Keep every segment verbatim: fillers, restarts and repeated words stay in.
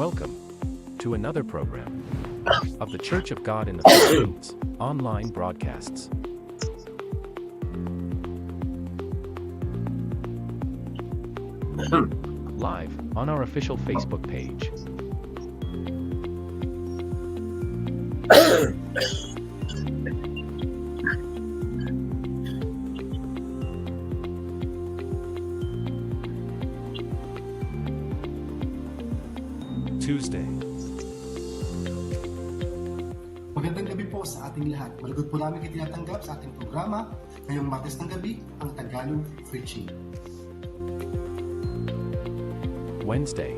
Welcome to another program of The Church of God in the Philippines online broadcasts. Live on our official Facebook page. Tuesday. Magandang gabi po sa ating lahat. Malugod po namin kayo tinatanggap sa ating programa ngayong Martes ng gabi, ang Tagalog Preaching. Wednesday.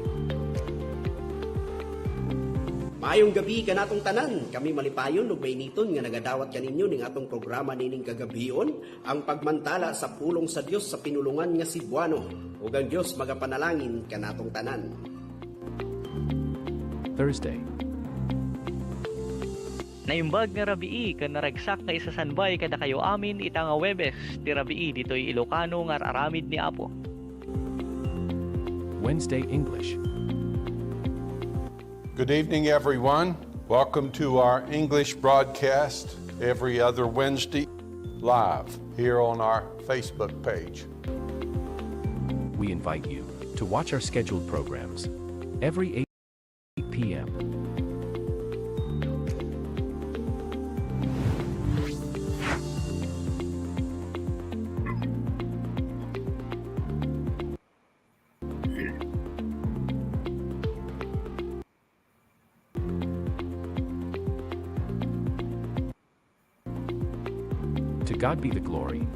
Maayong gabi kanatong tanan. Kami malipayon ug mainiton nga nagadawat kaninyo ning atong programa nining kagabion, ang pagmantala sa pulong sa Dios sa pinulongan nga Cebuano. Ug ang Dios magapanalangin kanatong tanan. Thursday. Naimbag nga rabii ken naragsak nga isasanbay kadakayo amin ita nga Huwebes ti rabii ditoy Ilocano nga ar-aramid ni Apo. Wednesday English. Good evening, everyone. Welcome to our English broadcast every other Wednesday live here on our Facebook page. We invite you to watch our scheduled programs every eight p.m. To God be the glory.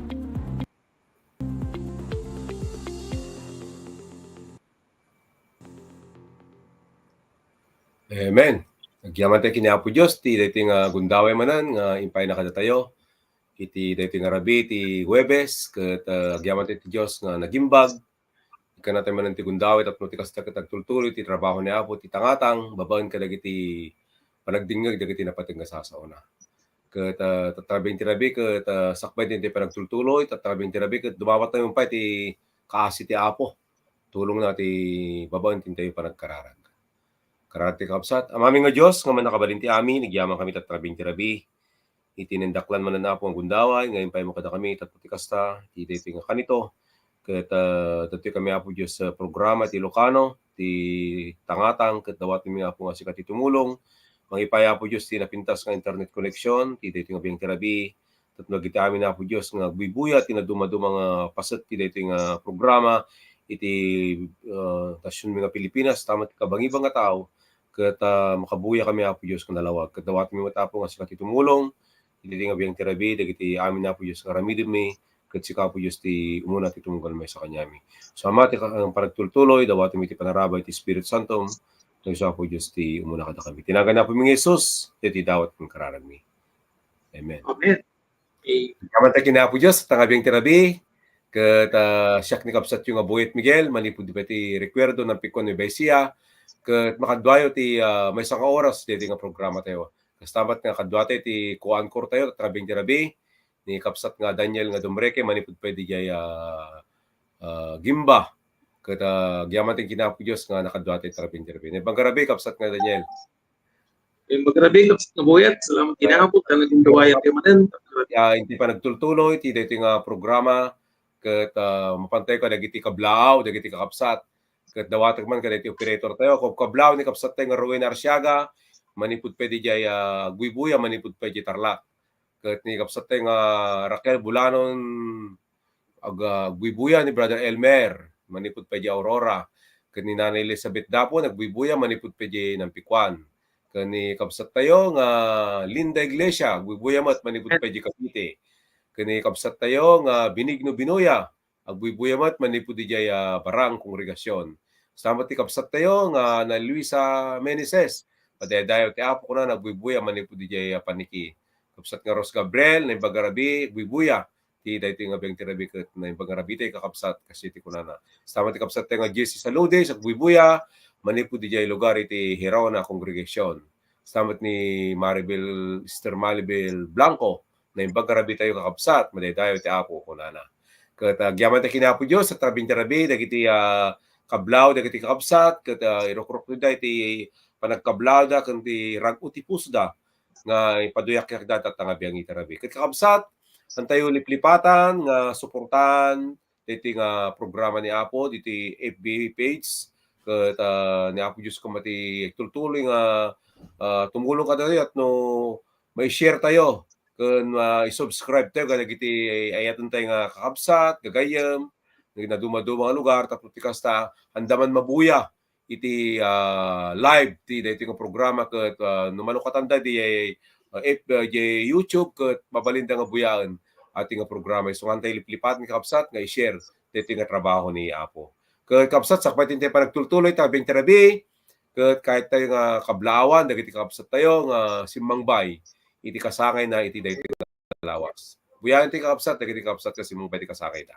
Amen. Agyaman tayo kini Apo Dios ti daytoy nga gundaway manen nga impayna kadatayo iti daytoy nga rabii ti Huwebes, ket, ah, agyaman tayo ti Dios nga nagimbag. Ikkana tayo manen ti gundaway tapno ti kasta ket agtultuloy ti trabaho ni Apo ti tangatang babaen kadagiti panagdingngeg dagiti napateg nga sasaona. Ket, ah, tattarabiaen ti rabii ket, ah, sakbay ti panagtultuloy, tattarabiaen ti rabii ket dumawat tayo pay ti kaasi ti Apo. Tulongna ti babaen ti intayo panagkararag. Kararag ti kakabsat, Amami nga Dios nga mannakabalin ti amin, agyaman kami tattarabiaen ti rabii. Iti nindaklan manen Apo nga gundaway nga impaymo kadakami tapno ti kasta, iti daytoy nga kanito, ket, ah, datoy kami Apo Dios sa programa ti Ilocano, ti tangatang, ket dawatenmi Apo nga sika ti tumulong. Mangipay Apo Dios ti napintas nga internet connection, ti daytoy nga biang ti rabii, tapno dagiti amin Apo Dios nga agbuybuya ti nadumaduma nga paset ti daytoy nga programa iti, ah, nasionmi nga Pilipinas, tapno ti kabangibang nga tao, ket, ah, makabuya kami Apo Dios nga nalawag. Ket dawatenmi met Apo nga sika ti tumulong, iti nga biang ti rabii, dagiti amin Apo Dios nga aramidemmi, ket sika Apo Dios ti umuna ti tumunggal maysa kaniami. So Ama, ti ka-, ang panagtultuloy, dawatenmi ti panarabay ti Espiritu Santo, no isu Apo Dios ti umuna kadakami. Ti nagan Apomi nga Jesus, ti dawat ken kararagmi. Amen. Amen. Amen. Agyaman tayo kini Apo Dios, ta nga biang ti rabii, ket, ah, siak ni kabsatyo nga Boyet Miguel, manipud pay ti rekuerdo nampikuan ni Baisia, ket makaduayo ti, ah, maysa nga oras, daytoy nga programa tayo. Kasta met nga kaduatayo ti kuan kortayo, ta nga biang ti rabii, ni kabsat nga Daniel nga Dumreke, manipud pay didiay, ah, ah, Gimba. Ket, ah, agyaman tayo kini Apo Dios nga nakaduatayo ti rabii ti rabii. Naimbag nga rabii, kabsat nga Daniel. Naimbag nga rabii, kabsat nga Boyet. Salamat kini Apo, ta nagdundawayat tayo manen. Ah, iti panagtultuloy, iti daytoy nga programa, ket, ah, mapan tayo kadagiti kablaaw, dagiti kakabsat. Ket dawatek man kadagiti operator tayo, kablaaw ni kabsat tayo nga Rowena Arsiaga, manipud pay didiay, ah, agbuybuya, manipud pay didiay Tarlac. Ket ni kabsat tayo nga Raquel Bulanon, ag-, agbuybuya ni Brother Elmer, manipud pay diay Aurora. Ket ni Nanay Elizabeth Dapon, agbuybuya, manipud pay diay Nampikuan. Ket ni kabsat tayo nga Linda Iglesia, agbuybuya met, manipud pay diay Cavite. Ket ni kabsat tayo nga Benigno Binoya, agbuybuya met manipud idiay, ah, Barang Kongregasyon. Kasta met ti kabsat tayo nga Nanay Luisa Meneses, madaydayaw ti Apo kunana, agbuybuya manipud idiay, ah, paniki. Kabsat nga Rose Gabriel, naimbag nga rabii, agbuybuya ti daytoy nga biang ti rabii ket naimbag nga rabii tayo kakabsat, kastoy ti kunana. Kasta met ti kabsat tayo nga Jesse Saludes, agbuybuya manipud idiay lugar iti Gerona Kongregasyon. Kasta met ni Maribel, Sister Maribel Blanco, naimbag nga rabii tayo kakabsat, madaydayaw ti Apo, kunana. Ket, ah, agyaman tayo kini Apo Dios, tattarabiaen ti rabii, dagiti, ah, kablaaw dagiti kakabsat, ket, ah, irukruknoda iti panagkablaaw da ken ti rag-o ti puso da nga ipaduyakyakda ta nga biang iti rabii. Ket kakabsat, hantayo liplipatan nga suportaan diti nga programa ni Apo, diti F B page, ket, ah, ni Apo Dios koma ti tultuloy nga, ah, tumulong kadatayo, no mai-share tayo ken, ah, i-subscribe tayo kadagiti ay-ayaten tayo nga kakabsat, gagayyem, nga nadumaduma nga lugar, tapno ti kasta, anda man mabuya iti, ah, live ti daytoy nga programa ket, ah, no malukatanda di, ah, F-, ah, di YouTube ket mabalinda nga buyaen ati nga programa. Isu nga tayo liplipat nga kakabsat nga i-share daytoy nga trabaho ni Apo. Ket kakabsat, sakbay ti panagtultuloy ta bente rabii, ket kayat tayo nga kablaawan dagiti kakabsat tayo nga simmangbay iti kasangayna iti daytoy nga lawas. Buyaen ti kakabsat dagiti kakabsat nga simmangbay iti kasangayna.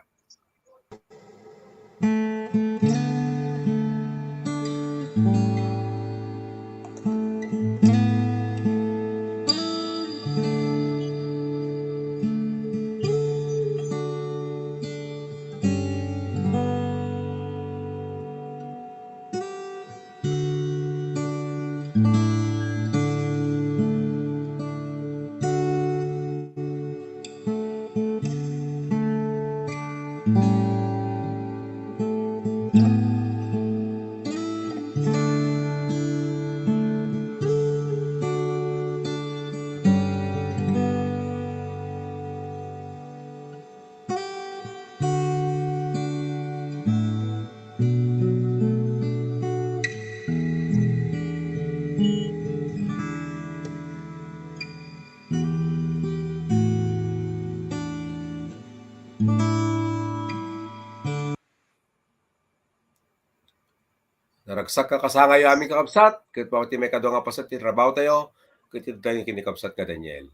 Naragsak nga kasangay amin, kakabsat, ket mapan ti maikadua nga paset ti trabaho tayo, ket iti tayo ken ni kabsat nga Daniel.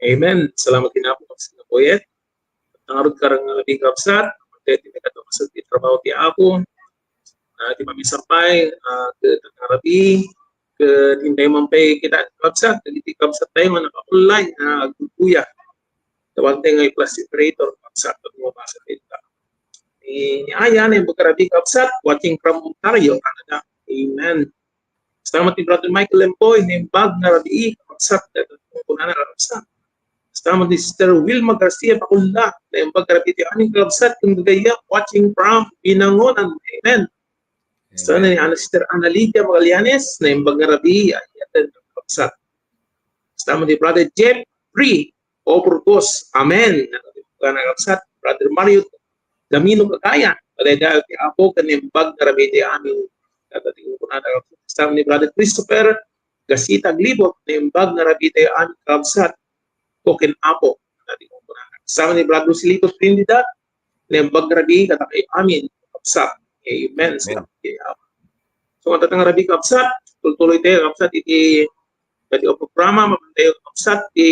Amen. Salamat ken Apo, kabsat nga Poyet. Ngarud karang nga rabii, kabsat, ket iti maikadua nga paset ti trabaho ti Apo. Ah, ti mamisampay, ah, ket nga rabii, ket intay man pay kita, kabsat, dagiti kabsat tayo nga naka-online, ah, agbubuya. Tawag tayo nga i-plus operator, kabsat, pag mabasa kita. Ni, ni Aya, naimbag nga rabii, kabsat, watching from Ontario, Canada. Amen. Salamat ni Brother Michael Lempoy, naimbag nga rabii, kabsat, kunana, kabsat. Salamat ni Sister Wilma Garcia Paculla, naimbag nga rabii ti amin, kabsat, ken gagayyem, watching from Binangonan. Amen. Sana ni Ana, Sister Ana Lydia Magallanes, naimbag nga rabii, ay, kabsat. Salamat ni Brother Jeffrey O Burgos. Amen. Nga nakabsat, Brother Mario Damino Cagayan. Kadayda ti Apo, ken naimbag nga rabii ti amin. Kadating ko na nakabsat. Salamat ni Brother Christopher Gasita Glibot, naimbag nga rabii ti amin, kabsat. Ko ken Apo. Kadating ko na. Salamat ni Brother Silito Trinidad, naimbag nga rabii, kadakayo amin. Kabsat. Amen. Amen. Salamat kay Apo. So, adda nga rabii, kabsat. Tultuloy tayo, kabsat, iti, iti programa, mapan tayo, kabsat, ti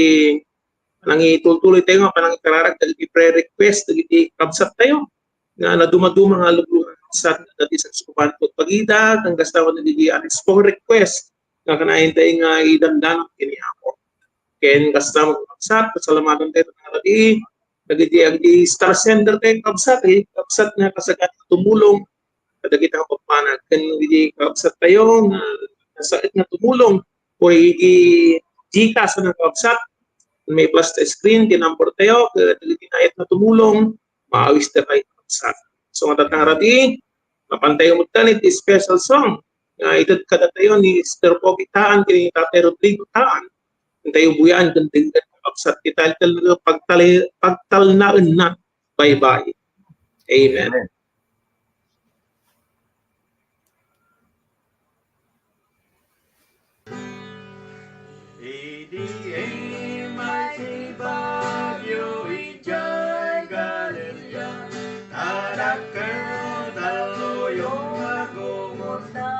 Panangitultuloy tayo nga panangikararag dagiti prayer request dagiti kabsat tayo nga nadumaduma nga luglugan, kabsat, dagiti saksakit ket pagida, ken kasta met dagiti unexpected request nga kanayon tayo nga idandanan ken ni Apo. Ken kasta met, kabsat, pasalamatan tayo nga rabii dagiti, dagiti star sender tayo, kabsat, eh, kabsat nga kasagana tumulong kadagiti kapapanag ken dagiti kabsat tayo nga nasait nga tumulong. Uray iti GCash a nakabsat, may plus ta screen ti number tayo, ket dagiti naet nga tumulong, maawis tayo, kabsat. So, nga tatang rabii, mapan tayo met iti special song nga ited kadatayo ni Sister Pogi Taan ken ni Tatay Rodrigo Taan. Intayo buyaen ken denggen, kabsat, ti title na pagtali-, pagtalnaenna. Baybay. Amen. Amen. Idi immay ti bagyo idiay Galilea, nadakkel talloyo nga gumurda.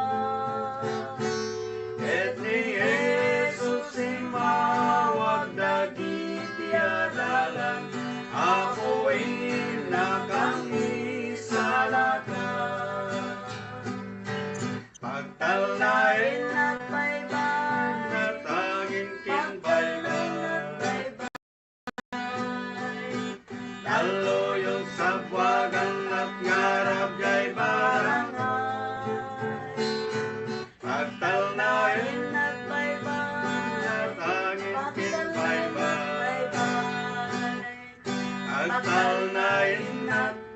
Ket ni Jesus immawag dagiti adalan, "Apo, innakam, isalaka." Pagtalnaennak baybay, natagin ken baybay.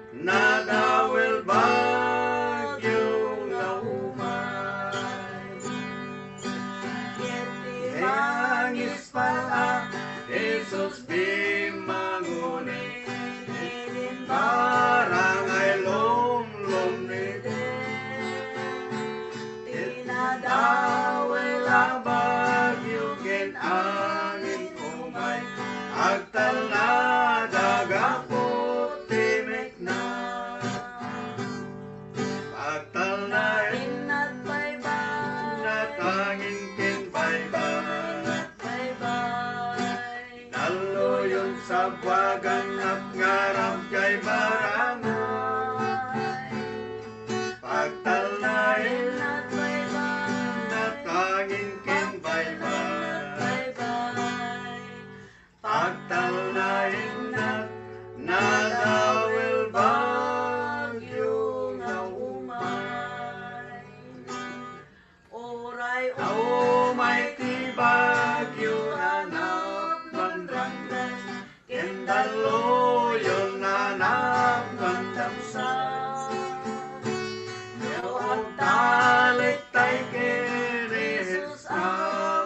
Nadawel bagyo nga umay. Ket ti nangispala, Jesus bimmanguni, idin barangay Longlong Nede. Ti nadawel a bagyo ken angin umay, agtalna da gapu ti mekna. Agtalna innat baybay, natangin ken baybay. Baybay. Nalluyon sa buagan at ngarab jay barangay. Pagtalna innat baybay, natangin ken baybay. Pagtalna innat nadawel bagyo nga umay. Uray umay ti bagyo a napmanrangdas, ken dalluyon a napmandamsa. No agtaliktay ken ni Jesus a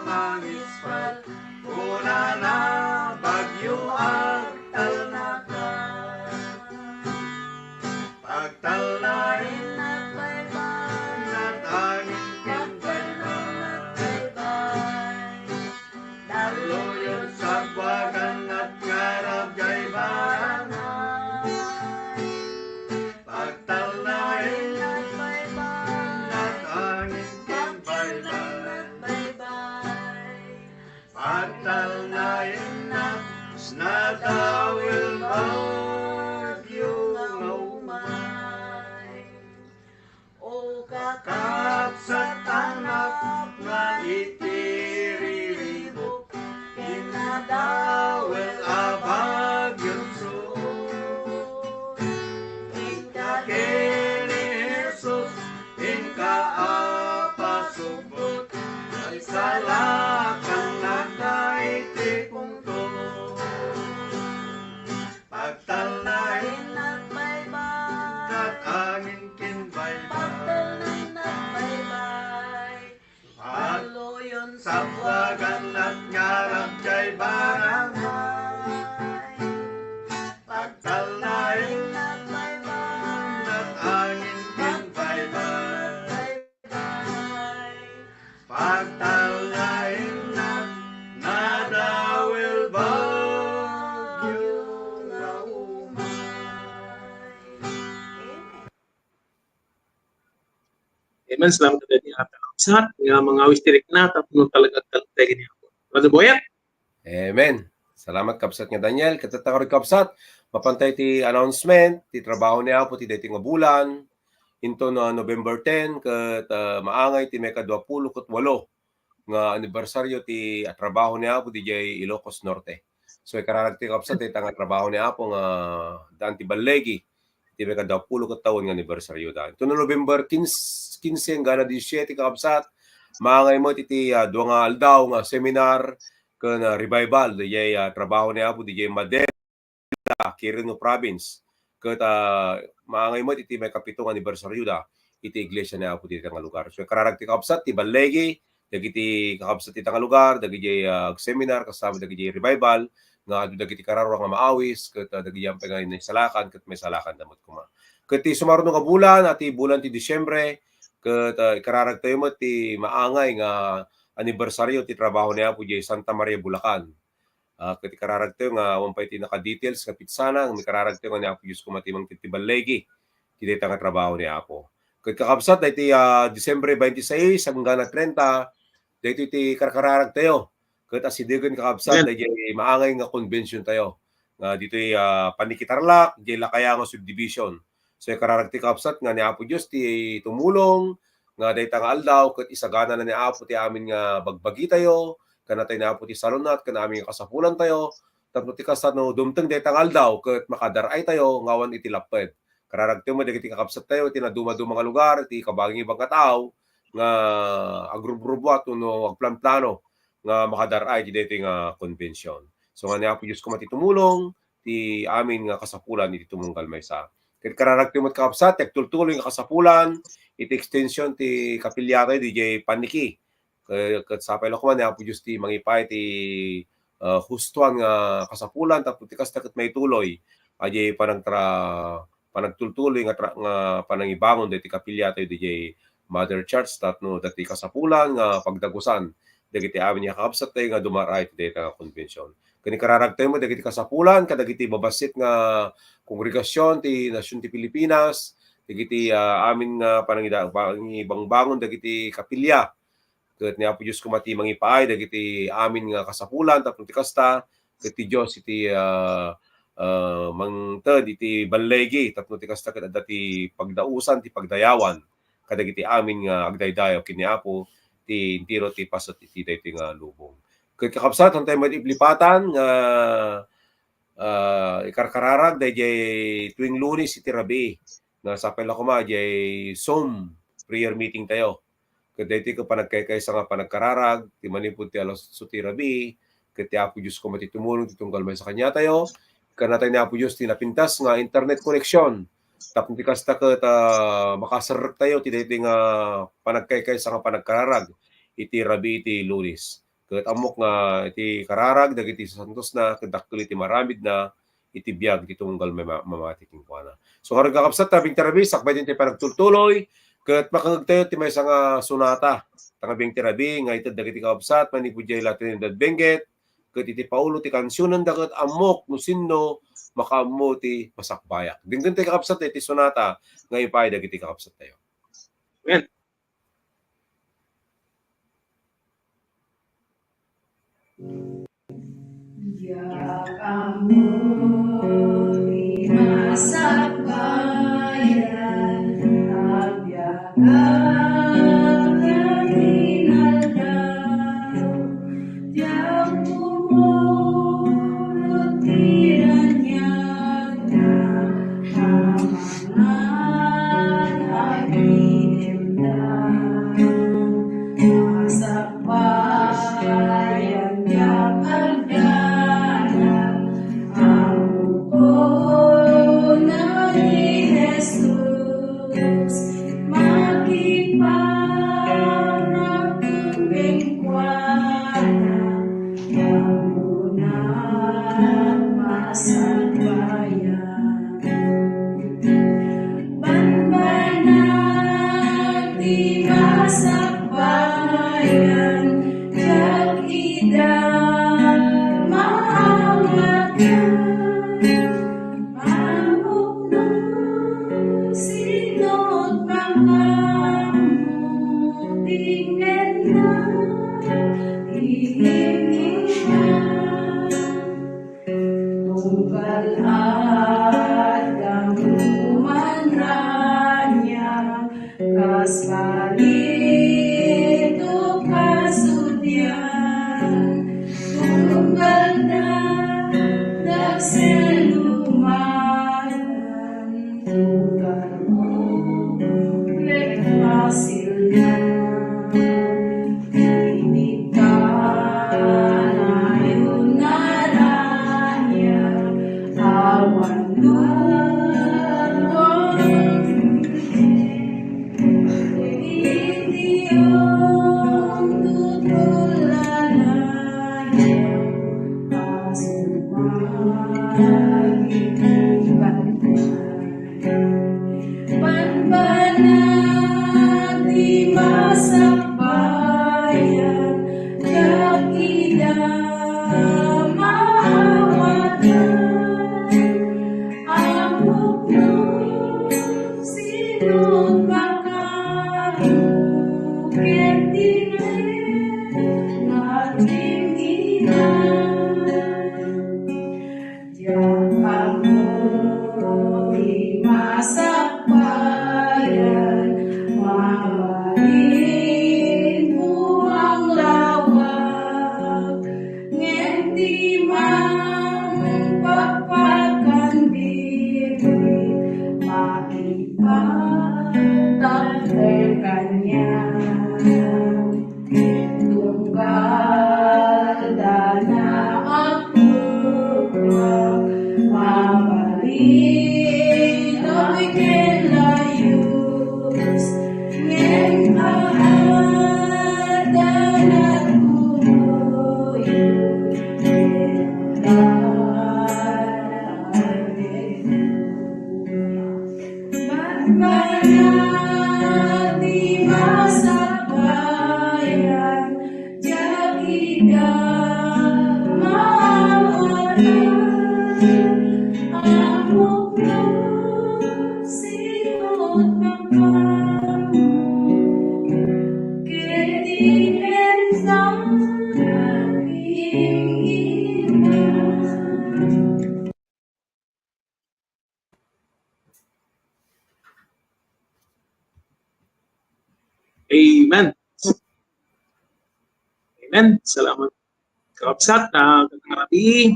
mangispal, kunana, bagyo, agtalnaka. Pagtalna innat baybay, natangin ken baybay. Nalluyon sa buagan at ngarab jay barangay. Pagtalna innat baybay, natangin ken baybay. Pagtalna innat nadawel bagyo nga umay. O kakabsat, anak nga iti riribuk, kinadawel a bagyo suot. Inka ken ni Jesus, inka a pasubbot, nagsalakan naka iti pungtot. Pagtalna innat baybay, natangin ken baybay. Pagtalna innat baybay, pagluyon sa buagan at ngarab jay barangay. Pagtalna innat baybay, natangin ken baybay. Pagtalna innat nadawel bagyo nga umay. Amen. Amen. Salamat kadagiti kakabsat nga mangawis ti rikna tapno talaga agtalek tayo kaniapo. Brother Boyet? Amen. Salamat, kabsat nga Daniel. Ket tatta, kakabsat, mapan tayo ti announcement ti trabaho ni Apo ti daytoy nga bulan, inton, ah, November ten, ket, ah, maangay ti maikadua pulo ket walo nga anibersaryo ti, ah, trabaho ni Apo didiay Ilocos Norte. So, ikararag ti, kabsat, dayta nga trabaho ni Apo nga daan ti ballegi ti maikadua pulo ket tawen nga anibersaryo da. Ito no November quince, quince hanggang disiete, kakabsat, maangay met iti, ah, dua nga aldaw nga seminar ken, ah, revival diay, ah, trabaho ni Apo diay Madela, Quirino Province. Ket, ah, maangay met iti maikapito nga anibersaryo da iti iglesia ni Apo dita nga lugar. So, ikararag ti, kabsat, ti ballegi dagiti kakabsat ita nga lugar, dagiti, ah, agseminar, kasama dagiti revival, nga adu dagiti kararua nga maawis, ket, ah, dagiti ampay nga naisalakan, ket maisalakan da met koma. Ket ti sumaruno nga bulan, a ti bulan ti Disiembre, ket, ah, ikararag tayo met ti maangay nga anibersaryo ti trabaho ni Apo diay Santa Maria, Bulacan. Ah, ket ikararag tayo nga awan pay ti naka-details nga pitsana, nga ikararag tayo nga ni Apo Dios koma ti mangted ti ballegi ti dayta nga trabaho ni Apo. Ket kakabsat, daytoy, ah, Disyembre twenty-six hanggang na treinta, daytoy ti karkararag tayo. Ket asidegen, kakabsat, Amen. Daytoy maangay nga convention tayo. Nga ditoy, ah, Paniqui, Tarlac, diay Lacayanga Subdivision. So, ikararag ti, kakabsat, nga ni Apo Dios ti tumulong, nga dayta nga aldaw, ket isaganana ni Apo ti amin nga bagbagi tayo, ken natay ni Apo ti salunat, ken amin nga kasapulan tayo, tapno ti kasta no dumteng dayta nga aldaw, ket makadar-ay tayo, nga awan iti lapped. Kararag tayo met dagiti kakabsat tayo, iti nadumaduma nga lugar, iti kabangibangi nga tao, nga agrubrubuat, wenno agplanplano, nga makadar-ay iti daytoy nga convention. So, nga ni Apo Dios koma ti tumulong, ti amin nga kasapulan iti tumunggal maysa. Ket kararagtayo met, kakabsat, ti agtultuloy nga kasapulan iti extension ti kapiliatayo diay paniki. Ke-, ket sapay la koma ni Apo Dios ti mangipaay ti, ah, hustoan nga kasapulan tapno ti kasta ket maituloy a diay panagtra-, panagtultuloy nga tra-, nga panangibangon dagiti kapiliatayo diay Mother Church tapno dagiti kasapulan nga pagdagusan dagiti amin nga kakabsattayo nga dumarayo iti dayta nga konbension. Ken ikararagtayo met dagiti kasapulan kadagiti babassit nga kongregasion ti nasion ti Pilipinas, dagiti, ah, amin nga panangida-, pangibangbangon dagiti kapilia. Ket ni Apo Dios koma ti mangipaay dagiti amin nga kasapulan tapno ti kasta, ket ti Dios iti, ah, ah, mangted iti balligi tapno ti kasta ket adda ti pagdausan ti pagdayawan kadagiti amin nga agdaydayaw ken ni Apo ti entero ti paset iti daytoy nga lubong. Ket kakabsat, haantayo met iplipatan nga, ah, ikarkararag daydiay tuing Lunes iti rabii nga sapay la koma diay Zoom prayer meeting tayo. Ket daytoy ket panagkaykaysa nga panagkararag ti manipud ti alas otso ti rabii, ket ti Apo Dios koma ti tumulong ti tunggal maysa kaniatayo. Kannatayo ni Apo Dios ti napintas nga internet connection tapno ti kasta ket, ah, makaserrektayo ti daytoy nga panagkaykaysa nga panagkararag iti rabii iti Lunes. Ket ammok nga iti kararag dagiti sasantosna ket dakkel iti maramidna iti biag ti tunggal mama-, mamati kenkuana. So, ngarud, kakabsat, ta bingti rabii, sakbay ti panagtultuloy, ket makangegtayo ti maysa nga sonata, ta nga bingti rabii nga ited dagiti kakabsat manipud diay La Trinidad Benguet, ket iti paulo ti kansionenda ket ammok no sinno makaammo ti masakbayak. Denggentayo, kakabsat, iti sonata nga ipaay dagiti kakabsattayo. Amen. Diak ammo ti masakbayan, agbiagak ken inaldaw. Diak pumulot ti raniagna, amangan agidemdem. Masakbayan diak agdanag, ammoak ni Jesus, makipanak kenkuana, ammoak masakbayan. Banbanag ti masakbayan, diak ida maawatan. Ammok no sino't makaammo ti inna ti Ginoo. Tunggal adda man raniag, kas balitok, kas udian, tunggal dakdak sinumanan, tunggal ublek masilna. Inikanayon nga raniag, awan duadua. Iti umtutulalayan, a sumagid iti bantay. Banbanag ti masakbayan, diak ida maawatan. Ammok no sino't makaammo ket dinay nga aging ina. Diak ammo ti masakbayan, mabalin ko ang lawag, ngem ti mangpakpakan ditoy, makipagtagder kaniak. Tunggal dana agpukpok, mabalin Amen. Amen. Salamat, kakabsat. Ah, gandang rabii.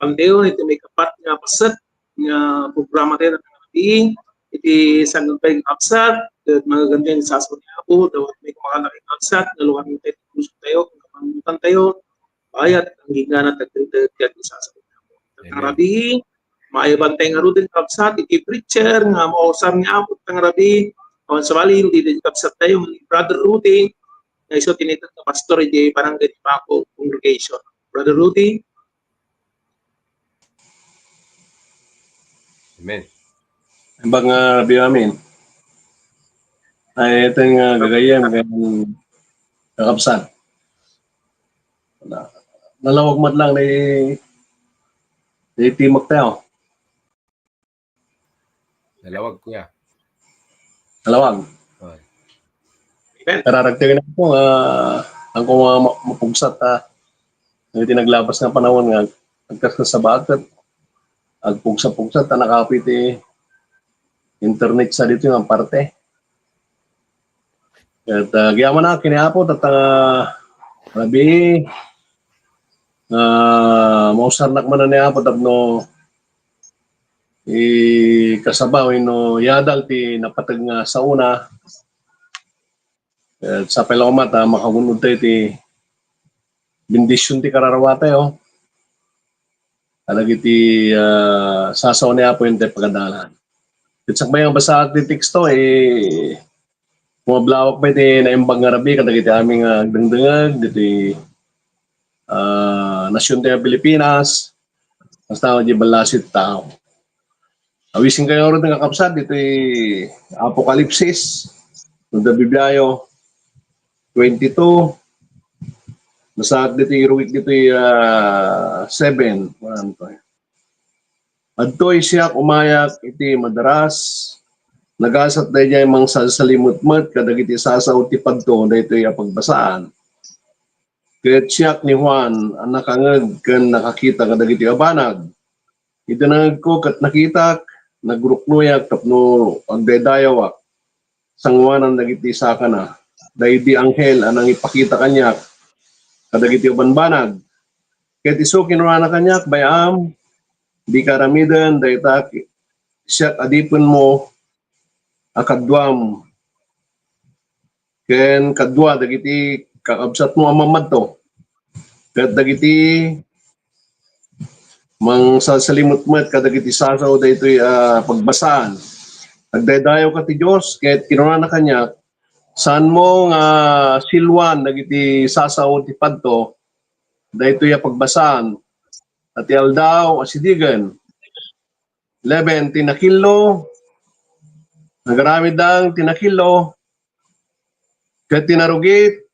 Pantayon iti maikapat nga paset nga programa tayo gandang rabii. Iti sangagpay nga kakabsat, ket magaganda nga sasao ni Apo, dawat may kumakana kakabsat, nga luangen tayo, puso tayo, kapanutan tayo, bayat, ang gingana, tagdagdag, ket sasao ni Apo. Gandang rabii, maayo bantay ngaruden, kakabsat, iti preacher nga mausar ni Apo, gandang rabii, awan sabali, iti kabsat tayo, ni Brother Rudy, nga isu ti naited nga pastor iti barangay ti Paco congregation. Brother Rudy? Amen. Imbag nga rabii amin. Ay, ito nga gagayyem, kan kakabsat. Na-, nalawag met lang ni, ni timek tayo. Nalawag, kuya. Nalawag. Oy. Kararagtagen ako nga, ang kuma ma-, mapugsat, ah, iti naglabas nga panahon nga agkaskas sa baket. Agpugsa-pugsa, ta nakapi ti internet sa dito nga parte. Ket, ah, agyamanak ken ni Apo, tatta nga rabii, ah, mausarnak manen ni Apo tapno ikasaba wenno iadal ti napateg nga saona. Ket sapay la koma ta makagun-od tayo ti bendision ti kararua tayo. Kadagiti, ah, sasao ni Apo iti pagadalan. Ket sakbay nga basaak ti teksto, eh, kumablawak pay ti naimbag nga rabii kadagiti amin nga agdengdengngeg ditoy, ah, nasion ti Pilipinas, basta di ballasi ti tao. Awisenkayo run nga kakabsat ditoy Apokalipsis, no, da Bibliayo, twenty-two, basaak ditoy, iruik ditoy, ah, seven. Kuan to, eh. Adtoy siak umayak iti madaras, nagasat daydiay mangsalsalimetmet kadagiti sasao ti padto daytoy a pagbasaan. Ket siak ni Juan a nakangeg ken nakakita kadagiti a banag. Iti nangegko ket nakitak, nagruknoyak tapno agdaydayawak. Sanguanan dagiti sakana, daydi anghel a nangipakita kaniak kadagiti a banbanag. Ket isu kinunana kaniak, "Bay-am, dika aramiden dayta, siak adipenmo a kaduam ken kadua dagiti kakabsatmo a mammadto, ket dagiti mangsalsalimetmet kadagiti sasao daytoy a pagbasaan. Agdaydayawka ti Dios," ket kinunana kaniak, "Saanmo nga siluan dagiti sasao ti padto daytoy a pagbasaan, a ti aldaw a sidigen." Eleven, ti nakillo, nagaramid laeng ti nakillo, ket ti narugit,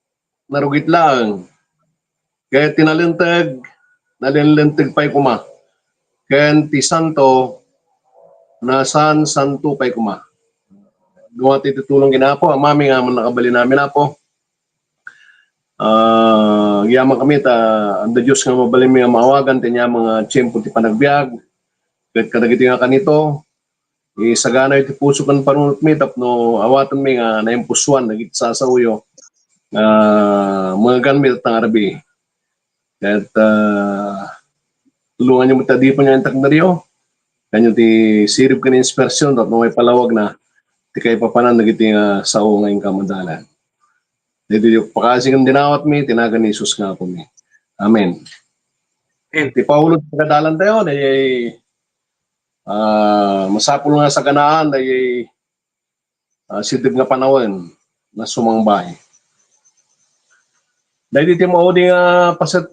narugit laeng, ket ti nalinteg, nalinlinteg pay koma, ken ti santo, nasansanto pay koma. Dua ti tulong ken Apo, Amami nga mannakabalin amin, Apo. Ah, agyaman kami ta adda Dios nga mabalin mi nga maawagan ti ania nga tiempo ti panagbiag. Ket kadagiti nga kanito, isaganayo ti puso ken panunotmi tapno awatenmi nga naimpusoan dagiti sasaoyo nga mangeganmi tatta nga rabii. Ket, ah, tulonganyo met ti adipen nga intak daytoy. Kanyo ti sirib ken inspirasyon tapno maipalawagna ti kaipapanan dagiti nga sao nga inka madalan. Daytoy ti pakaasi ken dinawatmi, iti nagan ni Jesus nga Apomi. Amen. Amen. Ti Paulot ti pagadalan tayo, dayay, ah, masapul nga saganaan, dayay, ah, sideg nga panawen nga sumangbay. Daydi ti maudi nga paset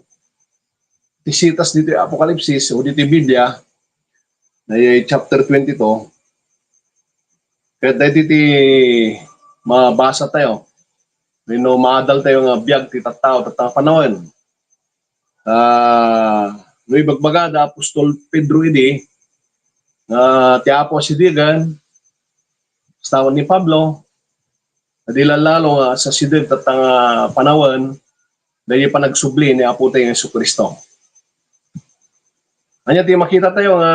ti sitas ditoy Apokalipsis o ditoy Biblia, dayay chapter twenty-two. Ket daydi ti mabasa tayo, wenno maadal tayo nga biag ti tattao, tatta nga panawen. Ah, No ibagbaga da apostol Pedro idi, nga ti Apo a sidegen, kastamot ni Pablo, adi lallalo nga sasideg tatta nga panawen, daydi panagsubli ni Apo tayo Jesu-Cristo. Ania ti makita tayo nga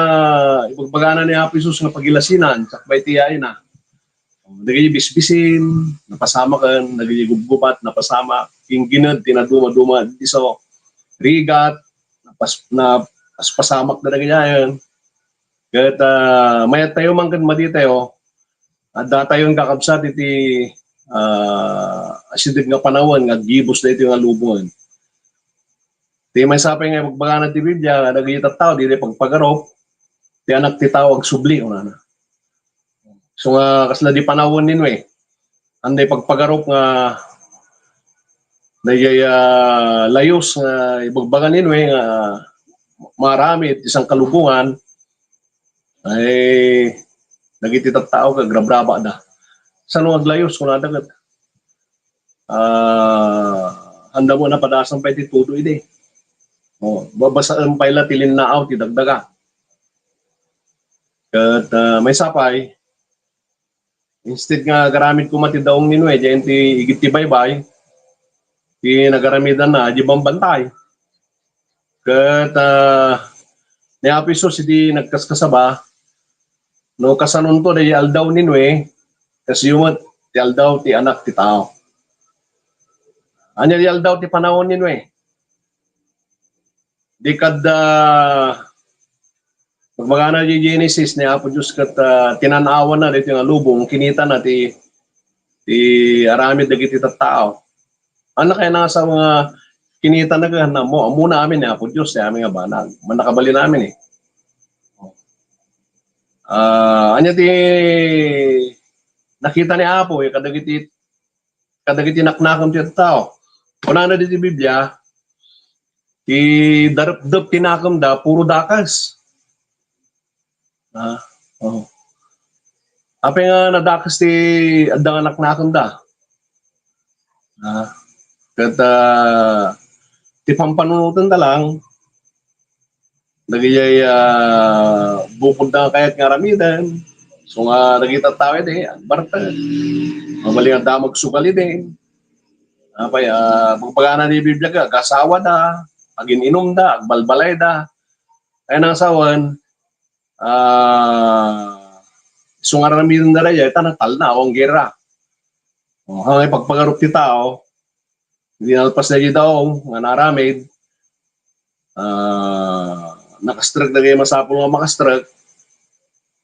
ibagbagana ni Apo Jesus nga pagilasinan, sakbay ti yayna. Dagiti bisbisin, napasamaken, dagiti gubgubat, napasamak, inggined, ti naduma-duma, diso, rigat, napas-, na-, paspasamak na dagiti ayan. Ket, ah, mayat tayo man ken madi tayo, adda tayo nga kakabsat iti, ah, asideg nga panawen nga aggibus daytoy nga lubongen. Ti maysa pay nga ibagbagana ti Biblia, nga dagiti tattao, dida pagpagarup, ti Anak ti Tao agsubli, kunana. So nga, kasla di panawen ni Noe, anda pagpagarup nga daydiay, ah, layus nga ibagbaga ni Noe nga maaramid ti sangkalubongan, ay, dagiti tattao ket agrabrabada. Saan no aglayus, kunada ket, ah, anda mo napadasan pay ti tudo idi. Oh, babasaen pay la ti linnaaw ti dagdaga. Ket, ah, maysa pay, instead nga agaramid koma ti daong ni Noe, diay ti igid ti baybay, ti nagaramidanna, di bambantay. Ket, ah, ni Apo Jesus idi nagkaskasaba, no kasanonto daydi aldaw ni Noe, kastoy met ti aldaw ti Anak ti Tao. Ania ti aldaw ti panawen ni Noe? Di kadda, pagmagana di Genesis ni Apo Dios ket, ah, tinan-awanna daytoy nga lubong, kinitana ti, ti aramid dagiti tattao. Ania kayatna nga sao nga kinitana ket ammo, ammona amin ni Apo Dios, ti amin nga banag. Mannakabalin amin eh. Ah, ania ti nakita ni Apo, eh, kadagiti, kadagiti naknakem ti tattao. Kunana ditoy Biblia, ti darepdep ti nakemda, puro dakes. Ah, oh. Apay nga nadakes ti adda nga naknakemda? Ah, ket, ah, ti pampanunotenda lang, dagijay, ah, bukodda nga kayat nga aramiden, so nga dagita tawen idi, agbartek. Mabalin nga adda magsugal idi. Apay, ah, pagpagana ni Biblia, agasawada, agin-inumda, agbalbalayda. Kayatna nga sawen, ah, isu nga aramidenda daydiay, ta natalna, awan gera. O, haan nga ipagpagarup ti tao, idi nalpas daydiay daong nga naaramid, ah, nakastrek dagiti masapul nga makastrek,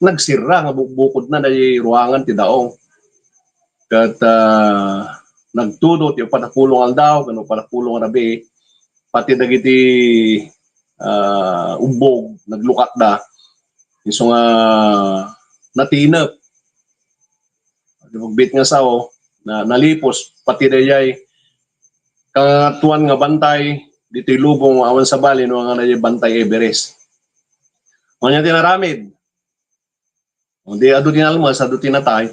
nagsirra nga bukbukodna daydiay ruangan ti daong. Ket, ah, nagtudo ti uppat a pulo nga aldaw ken uppat a pulo nga rabii, pati dagiti, ah, ubbog, naglukatda. Isu nga natinep. Di magbit nga sao, na, nalipos, pati daydiay kangatoan nga bantay, ditoy lubong, awan sabali, no, nga daydiay bantay Everest. Ania ti naramid? O, di adu ti nalmes, adu ti natay.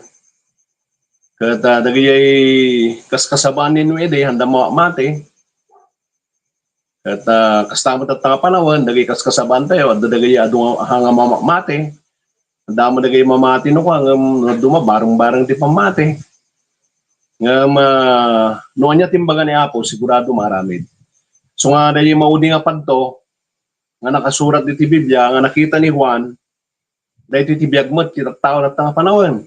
Ket, ah, dagijay kaskasabaan ni Noe idi, haan da mamati. Ket, ah, kasta met tatta nga panawen, dagijay kaskasabaan tayo, adda dagijay adu nga, haan nga mamati. Haan da dagijay mamati no kua, ngem no adu, bareng-bareng ti pammati. Ngem, ah, no ania ti imbaga ni Apo, sigurado maaramid. So nga, daydiay maudi nga padto, nga nakasurat ditoy Biblia, nga nakita ni Juan, daytoy ti biag met ti tattao tatta nga panawen.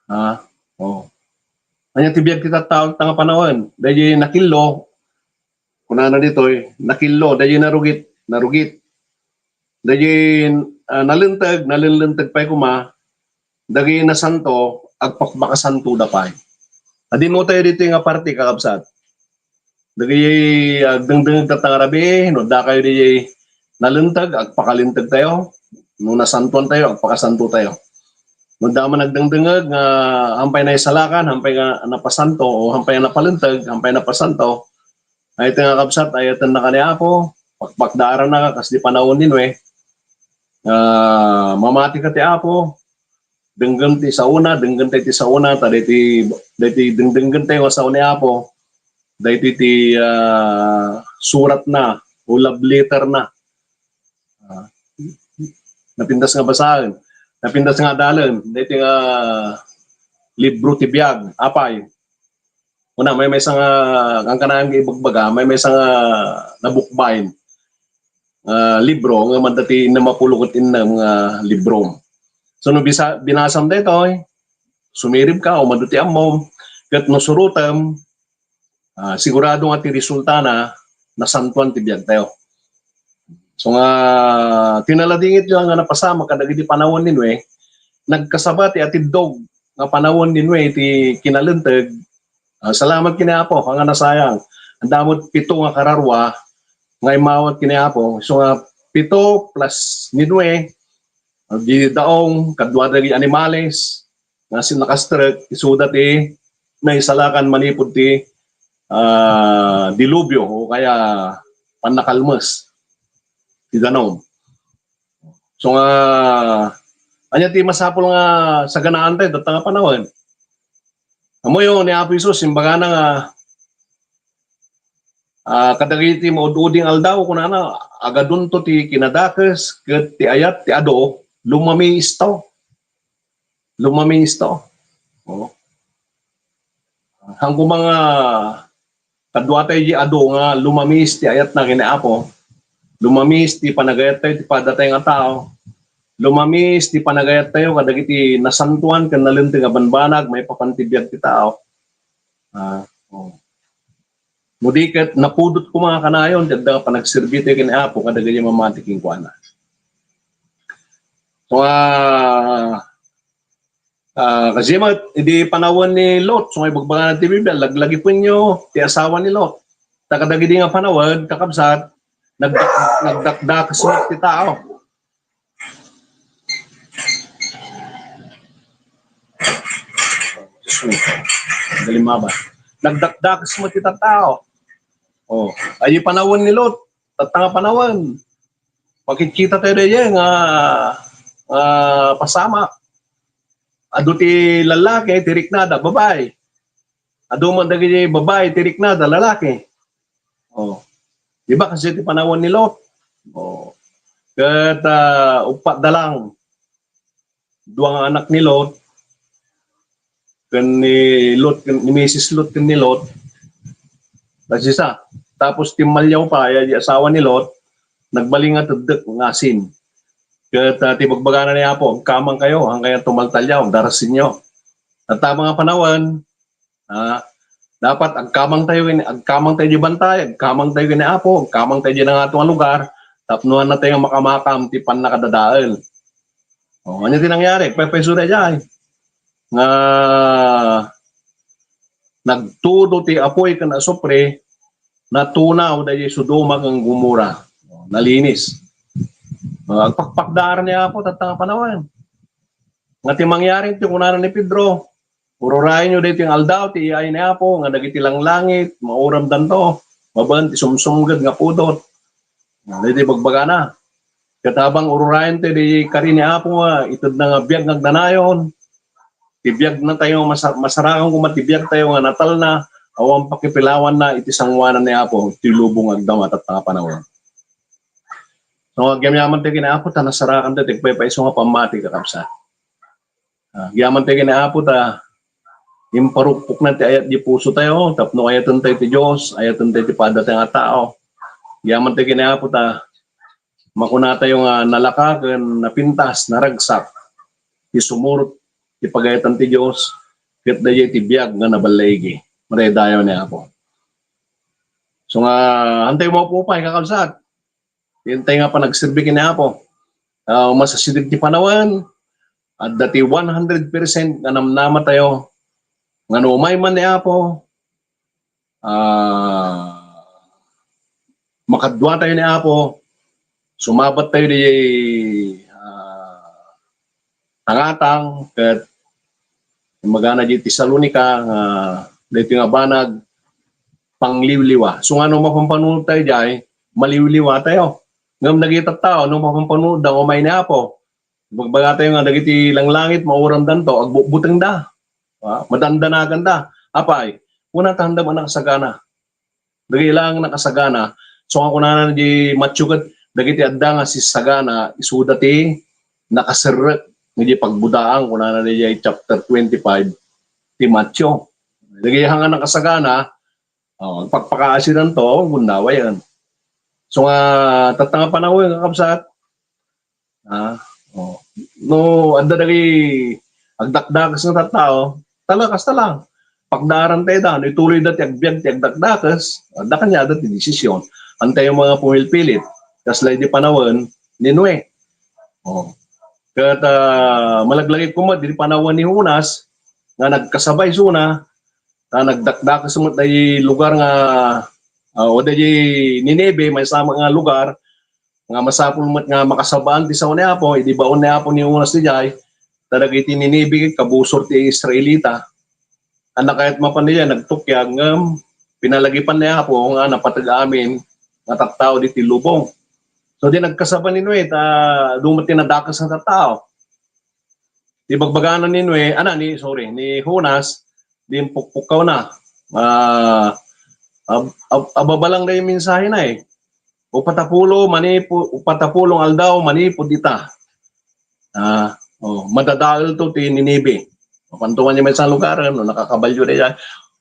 Ha? O. Ania ti biag ti tattao tatta nga panawen? Daydiay nakillo, kunana ditoy, nakillo, daydiay narugit, narugit. Daydiay, ah, nalinteg, nalinlinteg pay koma, dagiti nasanto, agpakpakasantoda pay. Adi mo tayo ditoy nga parte, kakabsat. Dagiti agdengdengngeg tatta nga rabii, no, adda kayo daydiay nalinteg, agpakalinteg tayo. No nasantoan tayo, agpakasanto tayo. No adda man agdengdengngeg nga haan pay naisalakan, haan pay nga napasanto, o haan pay nga napalinteg, haan pay napasanto, ay, iti nga kabsat, ay, ayatenna ka ni Apo, pakpakdaarannaka, kas di panawen ni Noe. Ah, mamati ka ti Apo, denggem ti saona, denggem tayo ti saona, ta daytoy, daytoy dengdenggen tayo nga sao ni Apo, daytoy ti, ah, suratna, o love letter na. Ah, napintas nga basaen, napintas nga adalen, daytoy nga libro ti biag, apay. Una, maymaysa nga, ang kanayon nga ibagbaga, maymaysa nga nabukbayn nga libro, nga adda ti innem a pulo ket innem nga libro. So, no bisa, binasam daytoy, sumirib ka, umadu ti ammom, ket no surotem, ah, sigurado nga ti resultana, nasantuan ti biag tayo. So nga, tinaladingit lang nga napasamak kadagiti panawen ni Noe, nagkasaba ti atiddog nga panawen ni Noe ti kinalinteg. Ah, salamat ken ni Apo, nga nasayang. Anda met pito nga kararua nga immawat ken ni Apo. So nga, pito plus ni Noe, di daong, kadua dagiti animales, nga sin nakastrek, isuda ti naisalakan manipud ti, ah, dilubyo o kaya pannakalmes ti danum. So nga, ania ti masapul nga saganaan tayo, dayta nga panawen? Ammoyo, ni Apo Jesus, imbagana nga, ah, kadagiti maud-udi nga aldaw, kunana, agadunto ti kinadakes, ket ti ayat, ti adu, lumamiisto. Lumamiisto. Oh. Hangko mga kadua tayo di adu nga lumamiis ti ayatna ken ni Apo. Lumamiis ti panagayat tayo ti padatayo nga tao. Lumamiis ti panagayat tayo kadagiti nasantuan ken nalinteg a banbanag maipapan ti biag ti tao. Ah, oh. No di ket napudot koma nga kanayon ti adda nga panagserbi tayo ken ni Apo kadagiti mamati kenkuana. So, ah, ah, kasi met, idi panawen ni Lot, so nga ibagbagana ti Biblia, laglagipenyo ti asawa ni Lot. Ta kadagidi nga panawen, kakabsat, nagdak-, nagdakdakes met ti tao. Dali maba. Nagdakdakes met ti tao. Oh, ay panawen ni Lot, dayta nga panawen. Makitkita tayo daydiay nga, nga pasamak. Adu ti lalaki, ti riknada, babae. Adu man dagiti babae, ti riknada, lalaki. Oh. Di ba kasi ti panawen ni Lot? Oh. Ket, ah, uppat da lang. Dua nga anak ni Lot, ken ni Lot, ken ni Misis Lot, ken ni Lot. Basisa. Tapos timmaliaw pa, ay, ay asawa ni Lot, nagbalin nga teddek nga asin. Ket, ah, ti bagbagana ni Apo, agkamang kayo, han kayo tumaltaliaw, darasinyo. At tama nga panawen, ah, dapat agkamang tayo, agkamang tayo di bantay, agkamang tayo ni Apo, agkamang tayo di nangato nga lugar, tapno han tayo nga makamakam ti pannakadadael. Oh, ania ti nangyari? Paypayso daydiay nga nagtudo ti apuy ken asupre, natunaw daydiay Sodoma ken Gomorra. Oh, nalinis. Oh, agpakpakdaar ni Apo, dayta nga panawen. Nga ti mangyari, ti kunana ni Pedro, ururayenyo daytoy nga aldaw ti iyaay ni Apo, nga dagiti langlangit, mauramdanto, babaen ti sumsumged nga pudot. Daytoy bagbagana. Ket tabang ururayen tayo di kari ni Apo nga itedna nga biag nga agnanayon, ti biagna tayo, masa-, masarakan koma ti biag tayo nga natalna, awan pakipilawanna iti sangoanan ni Apo, ti lubong nga agdama, dayta nga panawen. So, agyamyaman tayo ken ni Apo, ta nasarakan tayo ti agpaypayso nga pammati, kakabsat. Ah, agyaman tayo ken ni Apo ta imparukpokna ti ayat di puso tayo, tapno ayaten tayo ti Dios, ayaten tayo ti padatayo nga tao. Agyaman tayo ken ni Apo ta makuna tayo nga nalaka ken napintas, naragsak ti sumurot ti pagayatan ti Dios, ket daydiay ti biag nga naballaigi. Madaydayaw ni Apo. So nga, han tayo maupay, kakabsat. Daytoy nga panagserbi ken ni Apo. Ah, masasideg ti panawen, adda ti one hundred percent nga namnama tayo nga no umay man ni Apo, ah, makadua tayo ni Apo, sumabat tayo di, ah, tangatang, ket imbagana di Tesalonica nga daytoy nga banag, pangliwliwa. So nga no mapampanunottayo diay, maliwliwatayo. Ngem dagiti tattao, no mapampanunoda nga umay ni Apo, ibagbaga tayo nga dagiti langlangit, mauramdanto, agbutbutengda. Ah, madandanaganda. Apay, kuna ta andam a nakasagana. Dagiti lang nakasagana. So nga kunana di Matthew ket, dagiti adda nga sisagana, isuda ti nakaserrek nga di pagbudaan, kunana diay chapter twenty-five ti Mateo. Dagiti nga nakasagana, oh, pakpakaasidanto, gundaway. So nga, tatta nga panawen, kakabsat, ah, oh, no, adda dagiti agdakdakes nga tattao, talaga, kasta lang. Pagdaaran tayo da, no ituloy da ti agbiag ti agdakdakes, adda kaniada ti desisyon. Antayo nga pumilpilit, kasla idi panawen ni Noe. Oh. Ket, ah, malaglagipko met, idi panawen ni Jonas, nga nagkasaba isuna, ta nagdakdakes met daydi lugar nga, ah, o daydi Ninive, maysa met nga lugar, nga masapul met nga makasabaan ti sao ni Apo, idi baon ni Apo ni Jonas diay, ta dagiti Ninive, kabusor ti Israelita. Annak kayat mapan diay, nagtukyag, ngem pinalagipan ni Apo nga napateg amin nga tattao diti lubong. So, di nagkasaba ni Noe, ta adu met ti nadakes nga tattao. Di bagbagana ni Noe, ana, ni, sorry, ni Jonas, di impukpukkawna. Ah, ab-, ab-, ababalang da yung mensahe na eh. Upatapulo, manipu-, upatapulo nga aldaw, manipud ita. Ah, oh, madadaelto ti Ninive. Mapantungan niya may isang lugar, no, nakakabalyo na yan.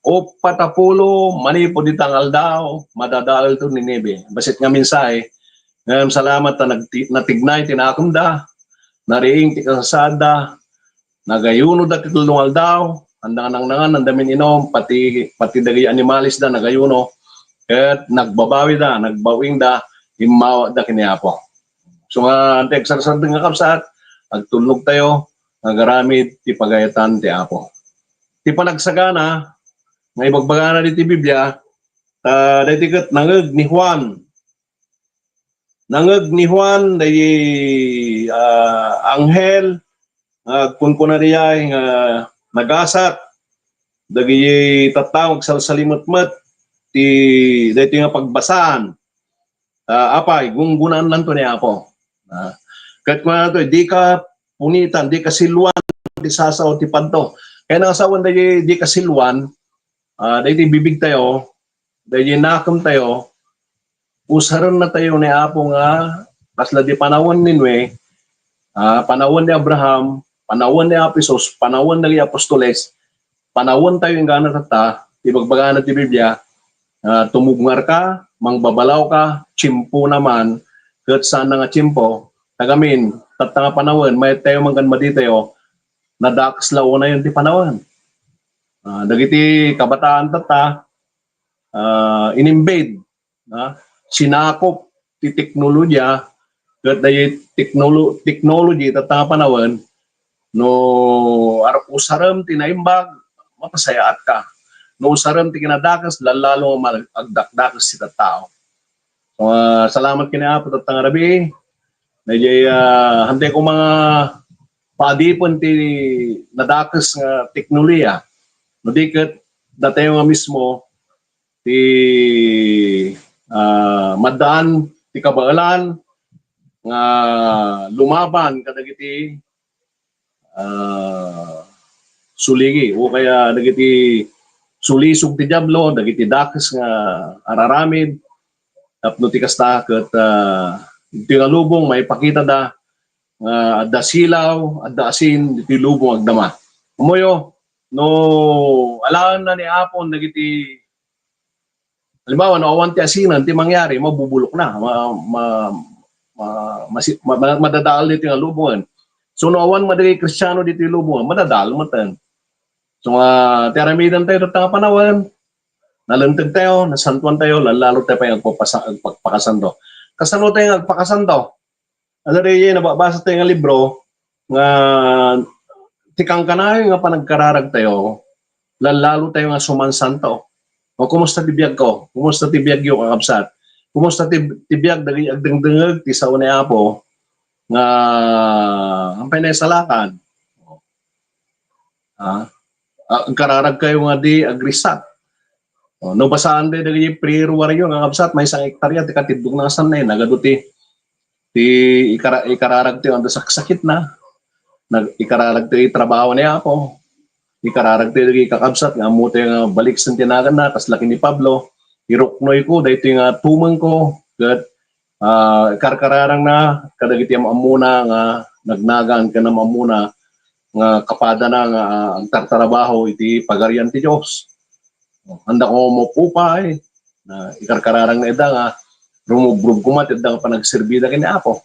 Upatapulo, manipud ita nga aldaw, madadaelto Ninive. Basit nga mensahe, ngem salamat ta nagti-, natignay ti nakemda, nariing ti kasasaadda, nagayunoda ti tulo nga aldaw, anda nga nangnangan, anda min-inum, pati, pati dagiti animalesda nagayuno, ket nagbabawida, nagbaw-ingda, immawatda ken ni Apo. So nga, anti agsarsardeng nga kabsat, agtulnog tayo, nga agaramid ti pagayatan ti Apo. Ti panagsagana, nga ibagbagana diti Biblia, ta daytoy ket nangeg ni Juan. Nangeg ni Juan, daydi, ah, anghel, nga agkunkuna diay nga nagasat dagiti tattao nga agsalsalimetmet ti daytoy nga pagbasaan. Ah, apay, gunggunaanlanto ni Apo. Ah, ket kunana to, dika punitan, dika silwan ti sasao ti padto. Kaya nga sawen daydi dika silwan, ah, daydi bibig tayo, daydi nakem tayo, usaren na tayo ni Apo nga kasla di panawen ni Noe, ah, panawen ni Abraham, panawen ni Apo Jesus, panawen dagiti apostoles, panawen tayo inggana tatta, ti bagbagana ti Biblia, ah, tumubngar ka, mangbabalaw ka, tiempo naman, ket saan nga tiempo, ta gamin, tatta nga panawen, mayat tayo manggan madi tayo, nadakes la unayen ti panawen. Ah, dagiti kabataan tatta, ah, inimbade, ah, sinakop ti teknolohiya, ket daydi teknolo-, technology tatta nga panawen, no ar-, usarem ti naimbag, mapasayaatka. No usarem ti kinadakes, lallalo nga mal-, agdakdakes ti tattao. So, ah, salamat ken ni Apo tatta nga rabii. Daydi, ah, hantay ko nga paadipen ti nadakes nga teknolohiya. No di ket, datayo nga mismo, ti, ah, maddaan ti kabaelan nga lumaban kadagiti, ah, suligi, o kaya dagiti sulisog ti Diablo, dagiti dakes nga araramid, tapno ti kasta ket, ah, iti nga lubong, maipakitada nga adda silaw, adda asin, iti lubong agdama. Umuna, no alaenna ni Apo dagiti, halimbawa, no awan ti asinan, ti mangyari, mabubulok na, ma-, ma-, ma-, masi-, ma-, ma-, madadael ditoy nga lubongen. So, no awan madagiti Kristiano ditoy lubongen, madadael metten. So, nga, ti aramiden tayo, tatta nga panawen, nalinteg tayo, nasantuan tayo, lallalo tayo pay agpapasa-, agpagpakasanto. Kasano tayo nga agpakasanto? Ano rin yun, nababasa tayo nga libro, nga ti kankanayon nga panagkararag tayo, lallalo tayo nga sumansanto. O, kumusta ti biag ko? Kumusta ti biag yo, kakabsat? Kumusta ti, ti biag dagiti agdengdengeg ti sao ni Apo nga ampay naisalakan? Ha? Ah, agkararag kayo nga di agrisat. O, no basaan tayo dagiti prayer warrior nga kabsat, maysa nga hektarya ti katiddogna, saan na yun? Nagadu ti, ti ikara-, ikararag tayo anda saksakit na. Nag-, ikararag tayo trabaho ni Apo. Ikararag tayo dagiti kakabsat nga ammo tayo nga balik sa tinagan na, kas laki ni Pablo. Iruknoy ko, daytoy nga tumeng ko, ket Ah, ikarkararangna kadagiti am-ammona nga nagnagan ken am-ammona nga kapadana nga, ah, agtartarabaho iti Pagarian ti Dios. Anda ko mapupay, na ikarkararangna ida nga rumubrog koma ti adda nga panagserbida ken ni Apo.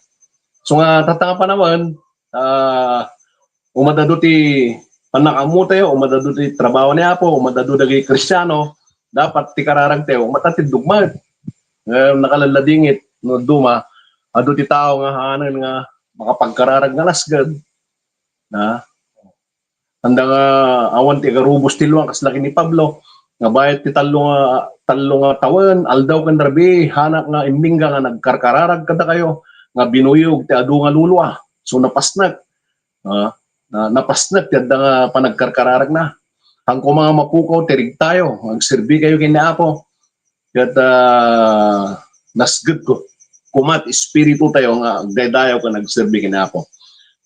So nga, tatta nga panawen, ah, umadado ti pannakaammotayo, umadado ti trabaho ni Apo, umadado dagiti Kristiano, dapat ti kararagtayo, matatiddog met. Ngem nakalalladingit no duma, adu ti tao nga hanen nga makapagkararag nga nasged. Na? Anda nga awan ti agarubos ti luang, kasla ken ni Pablo, nga bayat ti tallo nga, tallo nga tawen, aldaw ken rabii, hanak nga immingga nga nagkarkararag kadakayo, nga binuyog ti adu nga lulua. So, napasnek. Ah, na, napasnek ti adda nga panagkarkararagna. Haan koma nga mapukaw ti rigtayo, agserbi kayo ken ni Apo. Ket, ah, nasged ko, koma ti espiritu tayo nga agdaydayaw ken agserbi ken ni Apo.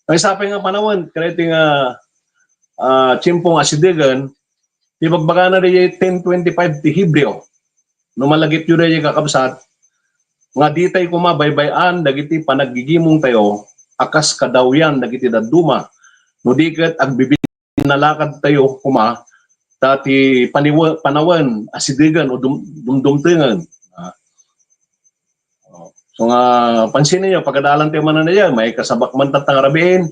Ang isa pay nga panawen, kadagiti nga, ah, tiempo nga asidegen, ibagbagana di ten twenty-five ti Hebreo. No malagipyo daydi, kakabsat, nga ditay koma baybay-an dagiti panaggigimong tayo a kas kadawyan dagiti dadduma, no di ket agbibinnalakad tayo koma ta ti paniwe-, panawen asidegen o dum-, dumdumtengen. Ah. Oh. So nga, pansinen yo, pagadalan tayo manen daydi, maikasabak man tatta nga rabiin,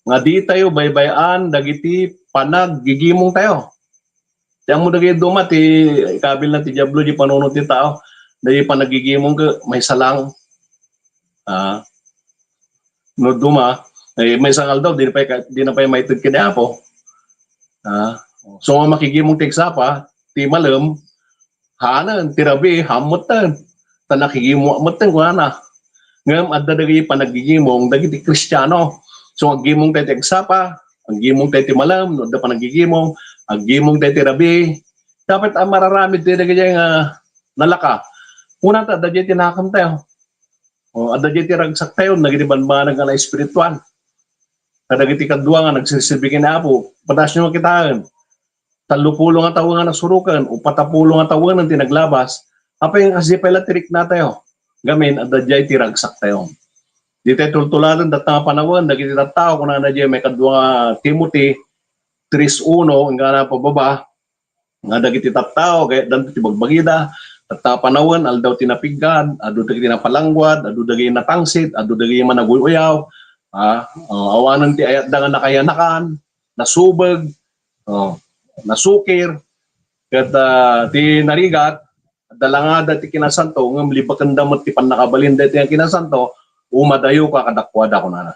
nga di tayo baybay-an dagiti panaggigimong tayo. Ti ammo dagiti duma, ti ikabil na ti Diablo, di panunot ti tao, dagiti panaggigimong ket maysa lang. Ah, no duma, eh, maysa nga aldaw, di na pay ka-, di na pay maited ken ni Apo. Ah, so, nga makigimong ti agsapa, ti malem, hanen, ti rabii, haan metten. Ta nakigimo metten, kunana. Ngem adda dagiti panaggigimong dagiti Kristiano. So, aggimong tayo ti agsapa, aggimong tayo ti malem, no adda panaggigimong, aggimong tayo ti rabii. Dapat a mararamid tayo dagiti nga nalaka. Kunana ta, adda diay ti nakemtayo. O, adda diay ti ragsaktayo, dagiti bambanag nga naespirituan. Kadagiti kadua nga nagserserbi ken ni Apo, padaas yo nga kitaen. Tallopulo nga tawen nga nasuroken, upatapulo nga tawen ti naglabas. Apay nga kasdi pay la ti riknatayo? Gamin, adda diay ti ragsaktayo. Di tayo tultuladen, tatta nga panawen, dagiti tattao, kunana diay maikadua nga Timothy tres uno, inggana pababa, nga dagiti tattao, kayatdanto ti bagbagida, tatta nga panawen, aldaw ti napiggad, adu dagiti napalangguad, adu dagiti natangsit, adu dagiti managuy-uyaw, ah, ah, awanen ti ayatda nga nakayanakan, nasubeg, oh, nasukir, ket, ah, ti narigat, adda langada ti kinasanto, ngem libakenda met ti pannakabalin daytoy nga kinasanto, umadayoka kadakuada, kunana.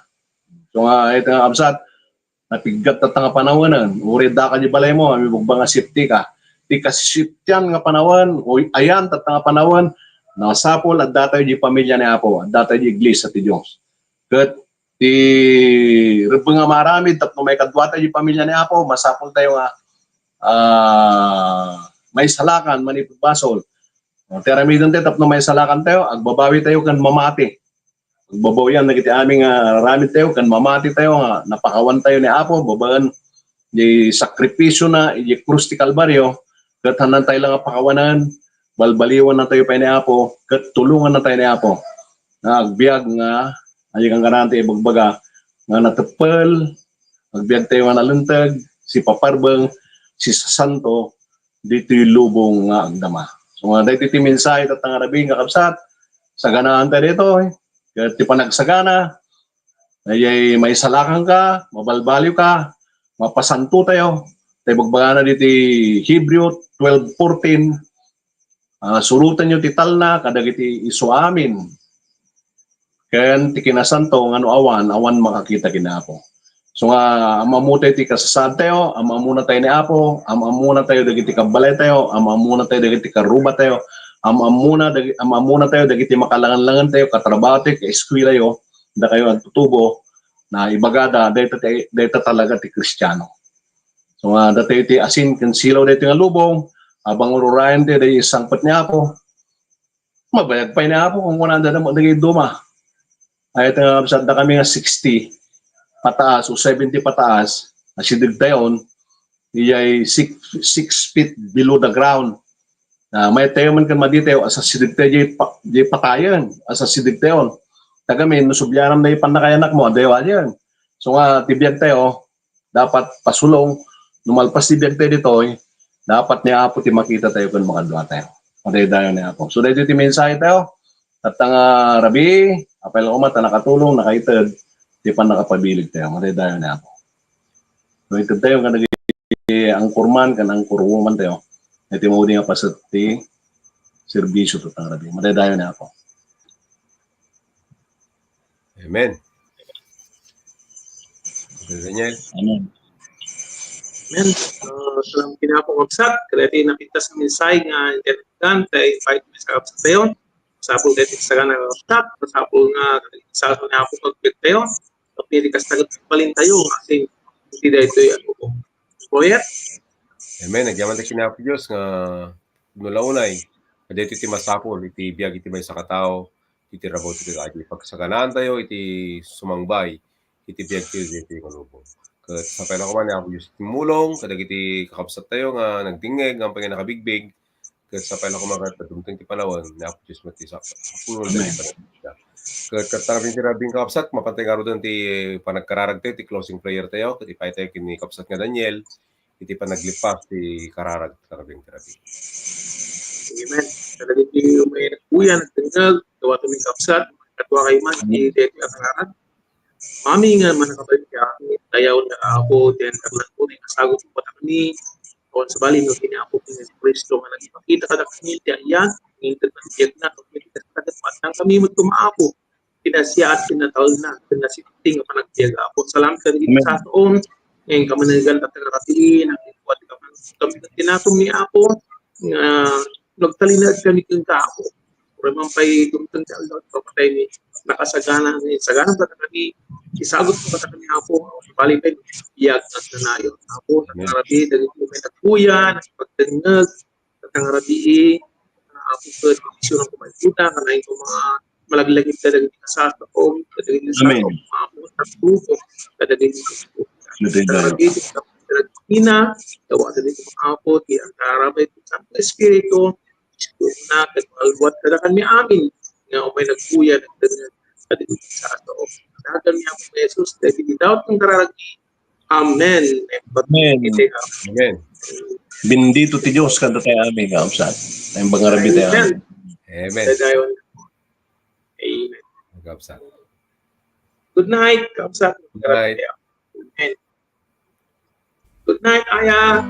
So nga, ita nga kabsat, napiggat tatta nga panawenen, uray addaka di balaymo, a mibagbaga nga safety ka. Ti kasisafetyan nga panawen, o ayan tatta nga panawen, masapul, addatayo di pamilia ni Apo, addatayo di iglesia ti Dios. Ket ti rebbeng nga maaramid tapno maikadua tayo di pamilia ni Apo, masapul tayo nga, ah, maisalakan manipud basol. O, ti aramiden tayo tapno maisalakan tayo, agbabawi tayo ken mamati. Agbabawian dagiti amin nga aramid tayo ken mamati tayo nga napakawan tayo ni Apo babaen di sakripisio na iti krus ti Kalbario, ket haanna tayo la nga pakawanen, balbaliwan na tayo pay ni Apo, ket tulongan na tayo ni Apo. Nga agbiag nga, ania nga ngarud ti ibagbaga, nga nateppel, agbiag tayo nga nalinteg, sipaparbeng, sisasanto, ditoy lubong nga agdama. So nga, daytoy ti mensahe tatta nga rabii nga kabsat, saganaan tayo ditoy. Ket ti panagsagana, daydiay maisalakan ka, mabalbaliw ka, mapasanto tayo. Tay bagbagana diti Hebreo twelve fourteen, ah, surotenyo ti talna kadagiti isuamin ken ti kinasanto nga no awan, awan makakita ken ni Apo. So nga, am-ammona tayo ti kasasaadtayo, am-ammona tayo ni Apo, am-ammona tayo dagiti kabbalaytayo, am-ammona tayo dagiti karrubatayo, am-ammona dagi-, am-ammona tayo dagiti makalangan-langan tayo, katrabaho tayo, kaeskwela tayo, dakayo agtutubo, na ibagada, dayta ti, dayta talaga ti Kristiano. So nga, datayo ti asin ken silaw daytoy nga lubong, a bangururayen tayo daytoy sangpet ni Apo. Mabayag pay ni Apo, kunkunada dagiti duma. Ay, ita nga, saddakami nga sixty pataas o seventy pataas, asidegtayon, iyay six, six feet below the ground. Ah, mayat tayo man ken madi tayo, asideg tayo diay pa-, diay patayen, asideg tayo. Tagamin, no sublianam na ipannakayanakmo, adayo alien. So nga, ti biag tayo, dapat pasulong, no malpas ti biag tayo ditoy, dapat ni Apo ti makita tayo ken makadua tayo. Madaydayaw ni Apo. So, daytoy ti mensahe tayo. Tatta nga rabii, apay la koma ta nakatulong, nakaited, ti pannakapabilig tayo. Madaydayaw ni Apo. So, ited tayo kadagiti anchorman, ken anchorwoman tayo. Iti maudi nga paset ti serbisio tatta nga rabii. Madaydayaw ni Apo. Amen. Brother Daniel. Amen. Amen. Uh, salamat ken Apo, kabsat. Kadagiti napintas nga mensahe nga intended, ta invite mi sa kabsat tayo. Masapul daytoy sagana nga kabsat, masapul nga sa ni Apo pagpit tayo. Tapno kasta ket balin tayo, kasi hindi daytoy ano po. Kuya? Amen. Agyaman tayo ken Apo Dios nga no la unay, daytoy ti masapul iti biag iti maysa ka tao, iti rabaw ti adi. Pagsaganaan tayo iti sumangbay iti biag ti, iti kalubong. Ket sapay la koma ni Apo Dios ti mulong kadagiti kakabsat tayo nga nagdingngeg, nga pay nga nakabigbig. Ket sapay la koma ket dumteng ti panawen ni Apo Dios met ti sa-, sapulon dagiti panagbigbigda. Ket ket tarabing ti rabing kakabsat, mapan tayo ngaruden ti panagkararag tayo, ti closing prayer tayo, ket ipay tayo ken ni kabsat nga Daniel, iti panaglepas ti kararag tarabing ti rabii. Amen. Kadagiti umay nagkuya, nagdengngeg, dawaten mi kabsat, kadua kay man, ti daytoy a kararag. Amin nga mannakabalin ti amin, dayaw nga Apo, ti antarlan ko, nga sagup mo kadakami, awan sabali, no, ken ni Apo, ken ni Jesu-Cristo, nga nagipakita kadakami, ti ayat, nga inted man biagna, ket iti kasla, ket maatang kami, met koma Apo, kinasiyaat, kinatalna, kinasitting, nga panagbiag, Apo. Salamat kadagiti Amen. Sasaom, nga inkamanegan, tatta nga rabii, nang ikuat, kami, kami, tinatom ni Apo, nga nagtalinaed kami kenka, Apo. Uray man pay dumteng ti aldaw ti pammatay mi, nakasagana, ni sagana kadakami, isagut mo kadakami, Apo, bali pay biag nga kanayon. Apo, tatta nga rabii, dagiti umay nagkuya, nagpagdengngeg, tatta nga rabii, Apo, ket bendisionan ko man ita, kanayon ko nga malaglagip kadagiti kasasaom, kadagiti Amen. Sasaom, Apo, tagtubo, kadagiti Amen. Tatta nga rabii, ina, dawaten mi, Apo, ti antarabay ti Santo Espiritu, na ket malluat kadakami amin nga umay nagkuya, nagdengngeg kadagiti sasaom. Dagan ni Apo Jesus, dagiti dawaten nga kararag mi. Amen. Amen. Amen. Bendito ti Dios kadatayo amin, kabsat. Naimbag nga rabii tayo. Amen. Amen. Dadayon. Amen. Kabsat. Good night, kabsat. Good night. Amen. Good night, Aya.